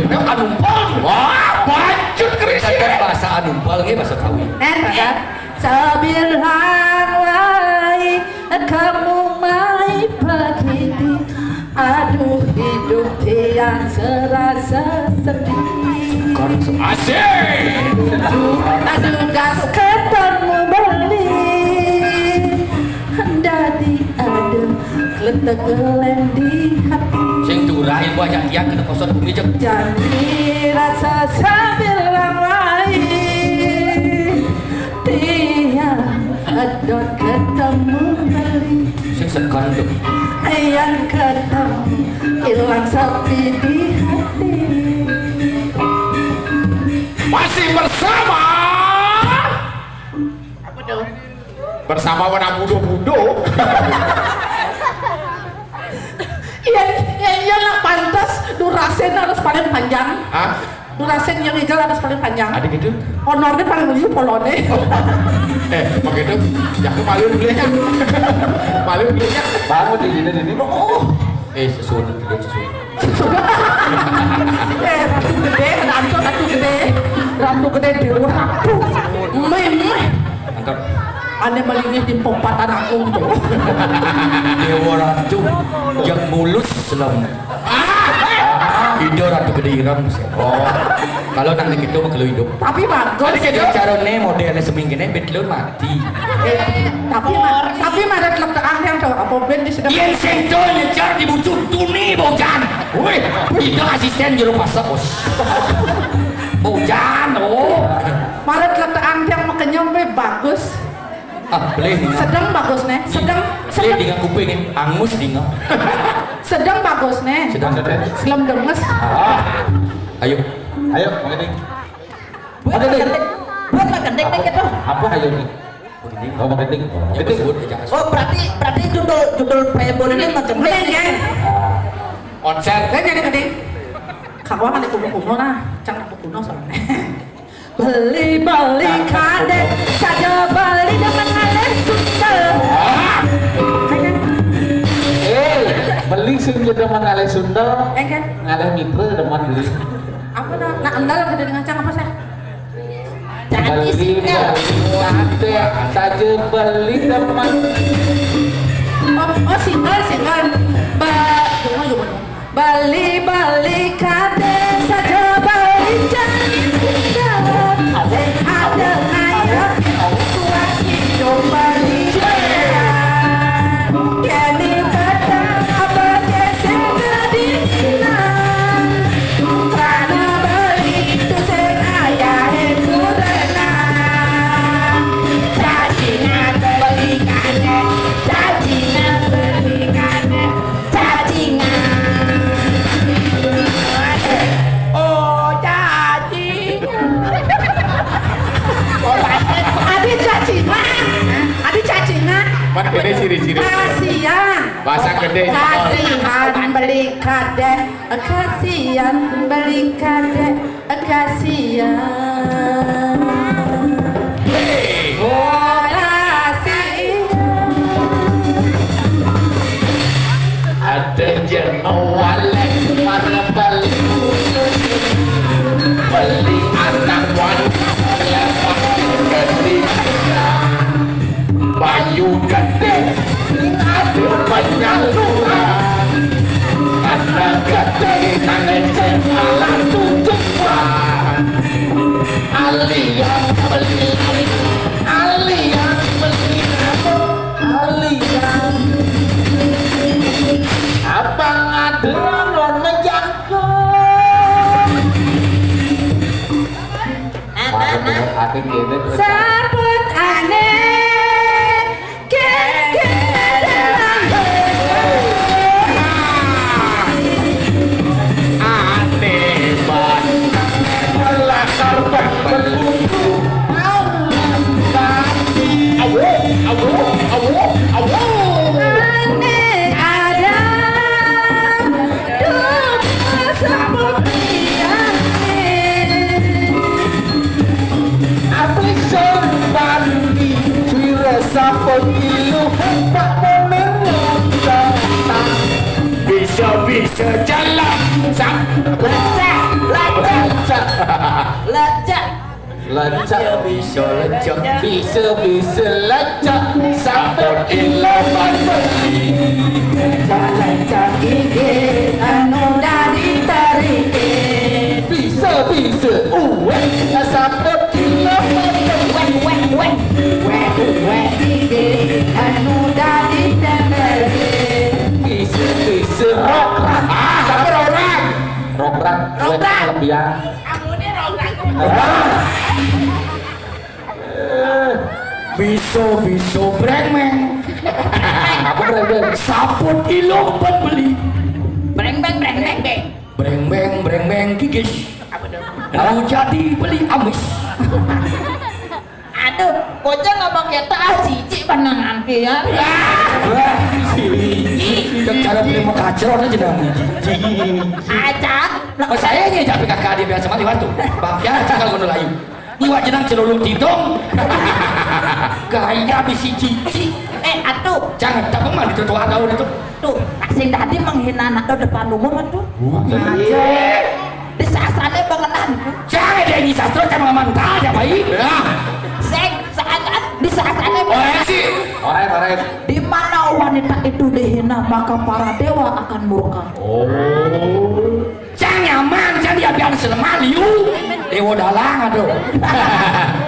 Anumpal. Wah, bacut keris. Kan bahasa anumpal nggih bahasa Kawi. Kan, kan? Sabilang wae kamu mai pagiti. Aduh, hidup tiang serasa sedih. Asik. Aduh, aduh, gas ketemu beli. Dadi ada kletek lem di hati. Sing durah ibu aja tiang kena kosong bumi jeng. Jadi rasa sambil lamai. Tiang ada ketemu beli. Sing segan tuh. Yang ketemu hilang sepi di hati. Masih bersama. Apa tuh? Bersama warna budo-budo. Iya, iya, iya lah, pantas durasinya harus paling panjang. Hah? Durasinya yang legal harus paling panjang. Ada gitu? Honornya paling liu polone. Eh, begitu. Ya, aku malu dulu ya. Malu dulu ya. Bangun di sini, di sini. Oh. Eh, sesuatu, sesuatu. Eh, ratu gede, ratu, ratu gede. Ratu gede, dewa ratu. Meh, meh. Angkat. Ane malinge di pompatan aku gitu. Dewa ratu yang mulus selem. Ida ratu gede ireng. Oh. Kalau nang gitu mah kalau hidup. Tapi bagus. Ada gitu carane model semingkene bet lu mati. Eh, tapi ma-, tapi maret letekan yang tuh apa ben di sedang. Yen sing do nyejar di bucu tuni bojan. Wih, ida asisten jero pasek, Bos. Bojan, oh. Maret letekan yang makanya be bagus. Ah, beli dinga. Sedang bagus nih. Sedang, beli sedang dinga kuping, angus dinga. Sedang bagus nih. Sedang sedang. Selem denges. Ah. Ayo. Ayo, Mang Gending. Buat Mang Gending. Buat Mang Gending nih gitu. Apa ayo nih? Mang Gending. Oh, Mang Gending. Oh, Mang Gending. Sebut aja. Oh, berarti, berarti judul, judul playboy ini Mang Gending. Gending, ya. Konser. Saya jadi Gending. Kamu kan kuno-kuno nah, cang aku kuno soalnya. Beli-beli kadek, saja beli demen ngalih sundel. Eh, beli sing demen ngalih sundel, eh, kan? Ngalih mitra demen beli. Apa nah? Nah, endal gede dengan cang apa sih? Beli, beli kadek, saja beli demen. Oh, oh, single, single. Ba-, gimana, gimana? Bali, Bali, kadek saja Bali jadi sudah. Ada ayah tua hidup Bali. Kini kata apa kesek kedinginan. Karena Bali itu sing ayah kurena. Cacingan beli kadek, cacingan beli kadek. Cacingan. Oh, cacingan. Ada cacingan. Ada cacingan. Mat gede ciri-ciri. Kasihan. Bahasa gede. Kasihan beli kadek. Kasihan beli kadek. Kasihan. Hei. Oh, kasihan. Ada jenuh walek para beli, beli anak wanita lepas dari bayu gede, ada penyaluran. Karena gede nangis malah tutupan. Alian beli, alian beli apa? Alian. Abang ada non menjangkau. Nah, nah, nah. Aku kene terus. Saput aneh. Keke. Aneh banget. Belakar berlucu. Awo, awo, awo, awo. Aneh ada. Duh, seperti aneh. Apa sih? Lecak bisa lecak, bisa bisa lecak, sampun ilang beli. Lecak-lecak gigi, anu dari tarike. Bisa bisa uwek, sampun ilang beli. Uwek, uwek, uwek. Uwek, uwek gigi, anu dari tembele. Bisa bisa rokrak. Ah, sampai rokrak. Rokrak, rokrak. Lebih ya. Amune rokrak. Bisa-bisa brengmeng. Apa brengmeng? Saput ilok ban beli. Brengmeng, brengmeng, beng. Brengmeng, brengmeng, gigis. Apa tuh? Kalau jadi beli amis. Aduh, bocah ngomong kita ah, cici pandangan ya. Wah, cici. Cara terima kacau aja namanya cici. Aja. Mas saya ini tapi kakak dia biasa mati waktu. Bang ya, cakal ngono layu. Iwak jenang celuluk didong. Gaya bisi cici. Eh, atuh. Jangan tak pemah di trotoar kau itu. Tuh, sing tadi menghina anak tuh depan umum tuh. Aja. Disasane bangenan. Jangan dia ini sastra sama mantan ya baik. Ya. Sing saat disasane. Orai sih. Orai, orai. Di mana wanita itu dihina, maka para dewa akan murka. Oh. Cang nyaman, cang dia biar selema liu. Dewa dalang aduh.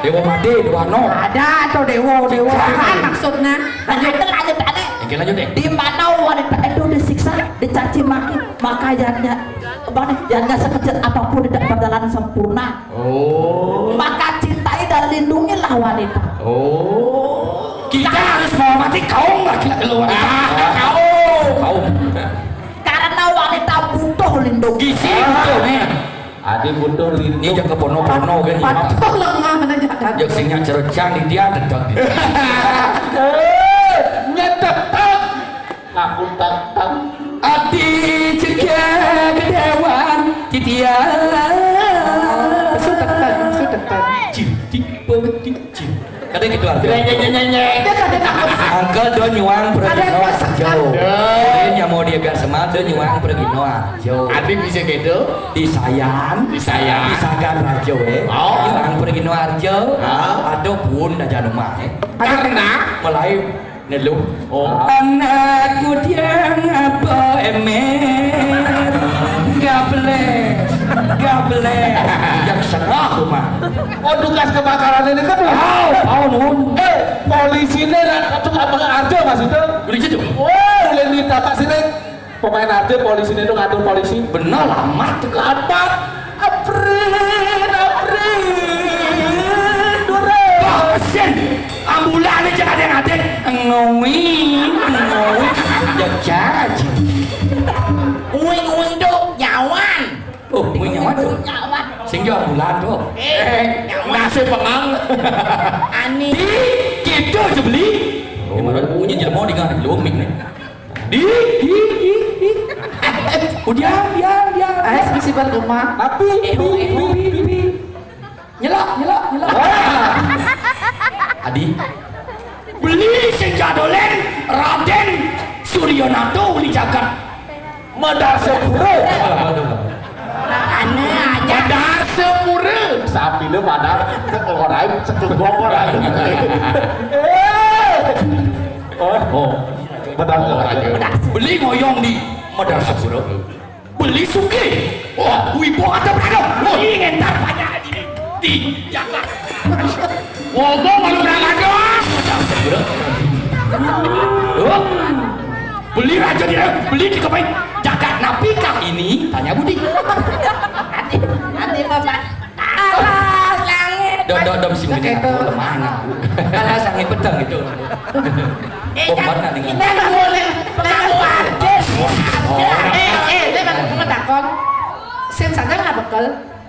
Dewa mati, dewa no. Ada atau dewa, dewa kan maksudnya. Lanjut, lanjut, lanjut. Oke, lanjut deh. Di mana wanita itu disiksa, dicaci maki, maka yadnya, apa nih, yadnya sekecil apapun tidak berjalan sempurna. Oh. Maka cintai dan lindungilah wanita. Oh. Kita harus menghormati kaum laki-laki wanita. Ah, kaum. Kaum. Karena wanita butuh lindung. Gizi butuh nih. Adi butuh lindung. Ini jangan ke pono-pono kan. Patuh lengah aja kan. Yang singnya cerejang di dia tetap di dia. Nyetek. Aku tak tak. Adi cegah kedewan titian. Sudetan, sudetan. Cinti peti cin. Kadang gitu artinya. Nyanyi, nyanyi, nyanyi. Dia kadang takut. Angkel do nyuang pergi Ada noah pas jauh. Ada. Ini yang mau dia biar semat do nyuang pergi noah jauh. Adi bisa gitu. Di Sayan. Di Sayan. Di Sagan Rajo eh. Oh. Nyuang pergi noah jauh. Ah. Ada pun dah jangan rumah eh. Karena mulai Nelu. Oh. Anak muda ngapa emer? Gableh, gableh. Yang serah rumah. Oh, tugas kebakaran ini kan. Tahu, tahu nun. Eh, polisi ini lah, tukang arjo mas itu. Polisi tuh. Wah, udah minta pak sini. Pemain arjo polisi ini tuh ngatur polisi. Benar lama tuh. Lama. Aprin, aprin. Dura. Wah, kesian. Ambulan aja ada yang ada. Ngowing, ngowing. Ya jaji. Uing, uing tuh nyawan. Oh, uing nyawan tuh. Nyawan. Sing jo ambulan tuh. Eh, nyawan. Nasi pengang. Ani. Di gitu aja beli. Gimana bunyinya jelema dengan lumik nih. Di, di, di, di. Udah, dia, dia. Ais bisi bergema. Tapi, pi, pi, pi, pi. Nyelak, nyelak, nyelak. Wah. Adi. Beli sing jadolen Raden Suryonato uli jagat. Madar sepura. Aneh aja. Madar sepura. Sapi lu madar. Orang sekelompok orang. Eh. Oh, oh. Madar sepura. Beli ngoyong di Madar sepura. Beli sugih. Wah, wibo ada berada. Wah, ini ngentar banyak di, di Jakarta. Ngomong kalau berangkat doang. Loh. Beli raja di beli di kepain. Jagat napi kah ini? Tanya Budi. Nanti, nanti Bapak. Alas langit. Dok, dok, dok, sing gini aku lemah aku. Alas langit peteng gitu. Eh, Bombat kan, nang nih. Nang boleh, nang boleh. Eh, eh, dia kan cuma takon. Sim saja nggak bekel.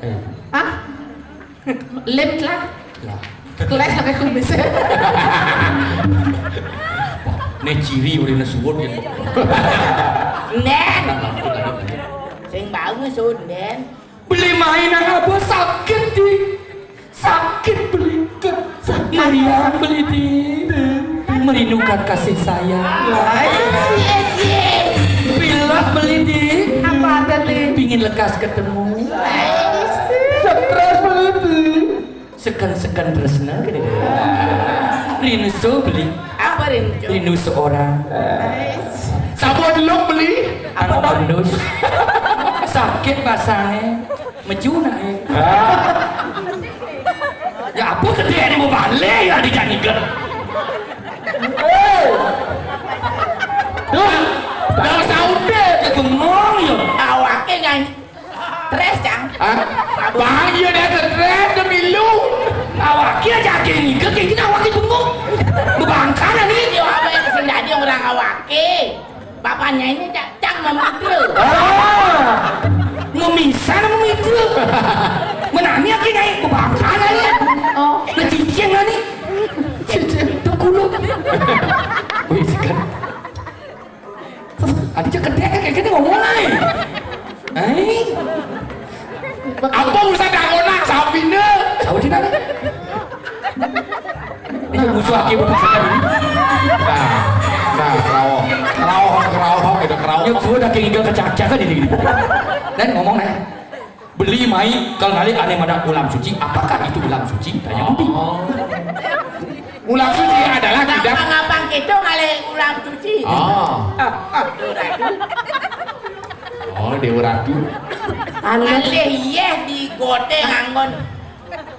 Eh. Hah? Lem lah. Lah. Keles pakai kumis. Nih ciri udah nesuwut gitu. Nen. Sing bau ngesut, Nen. Beli mainan apa sakit di sakit beli ke meriang beli di merindukan kasih sayang. Pilek beli di apa ada di pingin lekas ketemu. Stres beli di sekel Kan tresna gini. Rinso beli. Apa rinso? Rinso orang. Sabun lu beli. Apa tondus? Sakit pasangnya. Meju naik. Ya apa gede ini mau balik ya dijadikan. Duh, dah saude. Bengong ya. Awake kan stres, Cang. Hah? Bang, iya dah stres demi lu. Awake aja kayak gitu, kayak gini awake bengong. Bebangkana nih. Yo, apa yang bisa jadi orang awake? Bapaknya ini Cang, Cang memikir. Ah, memisah nama memikir. Menani aku naik bebangkana ya. Oh. Ngecicing lah nih. Cicing. Tuh kulo. Wih, segan. Adi cek kedek kayak gini ngomong ae. Ai. Apa usah dangonak sapine? Saudi nang. Ini musuh aki bapak saya ini. Nah, nah, kerawo, kerawo, kerawo, itu kerawo. Yang sudah kayak gini kecak-cakan ini. Dan ngomong nih. Beli mai kalau ngalih ane madak ulam suci, apakah itu ulam suci? Tanya Budi. Oh. Ulam suci adalah tidak. Ngapa-ngapa kita ngalih ulam suci? Oh. Ah, ah, Dewa Ratu. Oh, Dewa Ratu. Ngalih iye di gote nganggon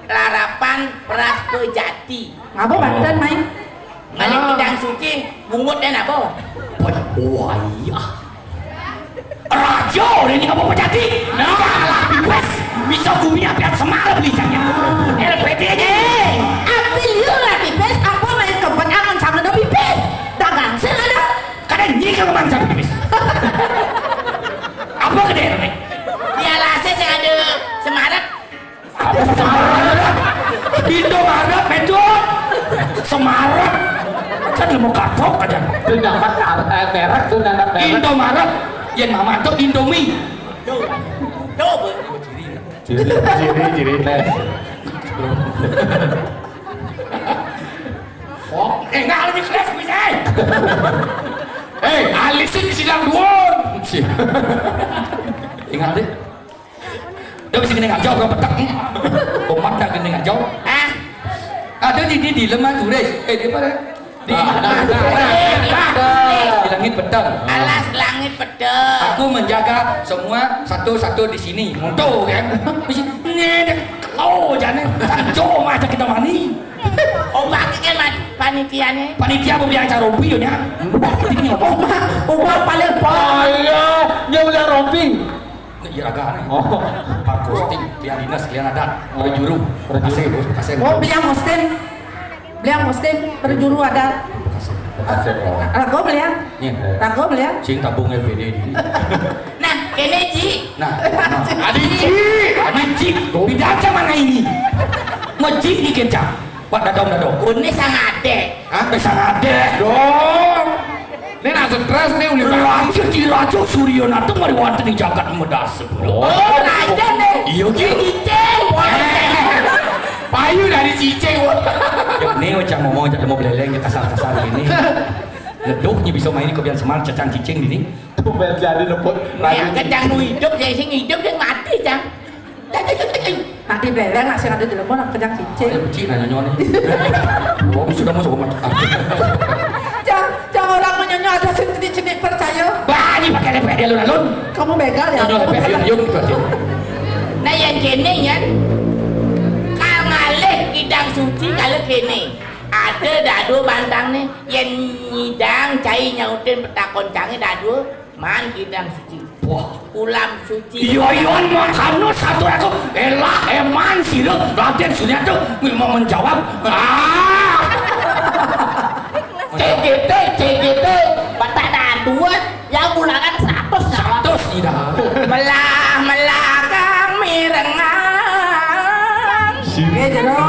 larapan peras pejati. Ngapa banten mai? Ngalih kidang suci, bungut dan apa? Wah, iya. Raja orang ini ngapa pejati? Nah, kalah pipes. Bisa gumi apian semar beli jangnya. L P T aja. Eh, api liu lah pipes, apa main kebet angon sama no pipes? Dagang sing ada. Kadang nyikal kemang sama pipes. Apa gede nih? Ya lase sing ada semaret. Semaret. Indomaret, Mejo. Semaret. Kan lu mau kapok aja. Itu dapat ar-, eh, merek tuh, anak merek. Indomaret. Yang mama tuh Indomie. Tuh. Tuh, Bu. Ciri, ciri, ciri. Oh, eh, enggak, lebih keras, bisa. Eh, alisin sidang dua. Ingat deh. Dia bisa gini ngajau, orang petak. Komat dah gini ngajau. Ah. Ada di, di, di lemah tulis. Eh, di mana? Di, ah, nah, nah, nah, nah, nah. Di langit petang. Alas langit petang. Aku menjaga semua satu-satu di sini. Monto kan. Mesti ngedek. Oh, jangan. Kan cuma aja kita mani. Oh, pakai kan, Mat, panitianya. Panitia mau bilang acara rompi, ya. Ini apa? Oma, oma paling paling. Ayo, dia udah rompi. Iya, agak aneh. Oh. Pak Gusti, kalian dinas, kalian ada. Oh. Perjuru. Perjuru. Kasih, Bos, kasih. Oh, beliau Mustin. Beliau Mustin, perjuru ada. Kasih. Kasih, oh. Rago beliau. Iya. Rago beliau. Sing tabung L P D ini. Nah, kene, Ji. Nah, nah. Adi Ji. Adi Ji. Beda aja mana ini? Mau Ji ini kencang. Pak Dadong, Dadong. Ini sang ade. Hah? Eh, sang ade. Dong. Ini nak stres nih, uli Raja di Raja Suryo Natung mari wonten ing jagat Medase. Oh, raja nih. Iya, ki. Cicing. Payu dari cicing. Ya, ini macam ngomong, jangan mau beleleng, kasar-kasar gini. Ngeduh, nyi bisa main kopian semar, cacang cicing gini. Tumben jadi neput. Ya, kejang nu hidup, ya, sing hidup, sing mati, Cang. Nanti beleng, nak sing ada di lemon, nak kejang cicing. Ayo, Ci, nanya nyonya nih. Wong sudah masuk rumah. Cang, Cang, orang menyonya ada sing cenik-cenik percaya. Bani pakai lepek dia, lun, lun. Kamu begal ya? Nyonya lepek, yun, yun, gitu aja. Nah, yang kene, ya. Kal ngalih kidang suci, kalau kene. Ada dadu bantang nih, yang nyidang cai nyautin petakon cange dadu, man kidang suci. Wah. Ulam suci. Iya, iya, makanya satu aku, elah, eman, sira, Raden Surya tuh memang menjawab. Ah. C G T, C G T, batak dadu, yang ulangan seratus. Seratus, tidak. Melah, melah, kang mirengan. Nggih, jero,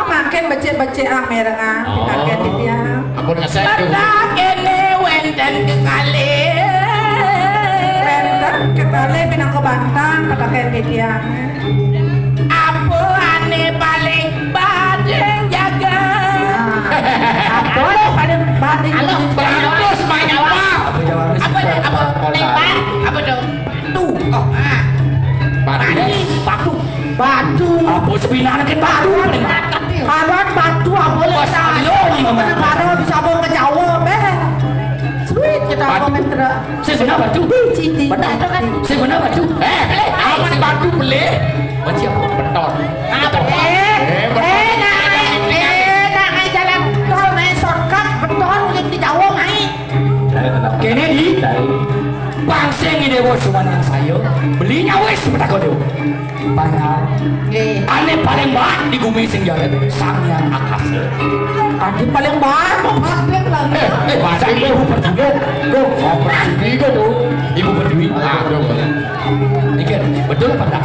makin becik-becik ah mirengan, oh, dipake titiang. Ampun ngesek, Bu. Kene wenten kekalih. Wenten kekalih pinangka bantang, kataken titiang. Apa ane paling bading jaga? Nah, apa ane paling bading? Halo, bagus, Pak Jawa. Apa, apa, apa? Apa tuh? Tuh. Oh, ah. Batu. Batu. Batu. Apa sebenarnya kan baru paling bading? Karat batu apa lah. Bos, ayo, nih, Ngomong. Negara bisa bawa ke Jawa, beh. Sweet kita Batu. Komentar. Sing bener batu. Di, di, di. Bener. Itu kan. Sing bener batu. Eh, eh, amat batu beli. Baju apa? Beton. Apa? Eh, eh, nak, eh, nak, naik jalan tol, naik shortcut, beton, udah di Jawa, naik. Kene di. Bangsa ini dewa cuman yang saya. Belinya wis, betakon dewa. Panjang. Nggih. Ane paling baik di bumi sing jaret Sang Hyang Akasa. Adi paling baik, paling lah. Eh, eh, baik ibu berdua. Tuh, mau berdua tuh. Ibu berdua. Ah, tuh. Iki betul apa enggak?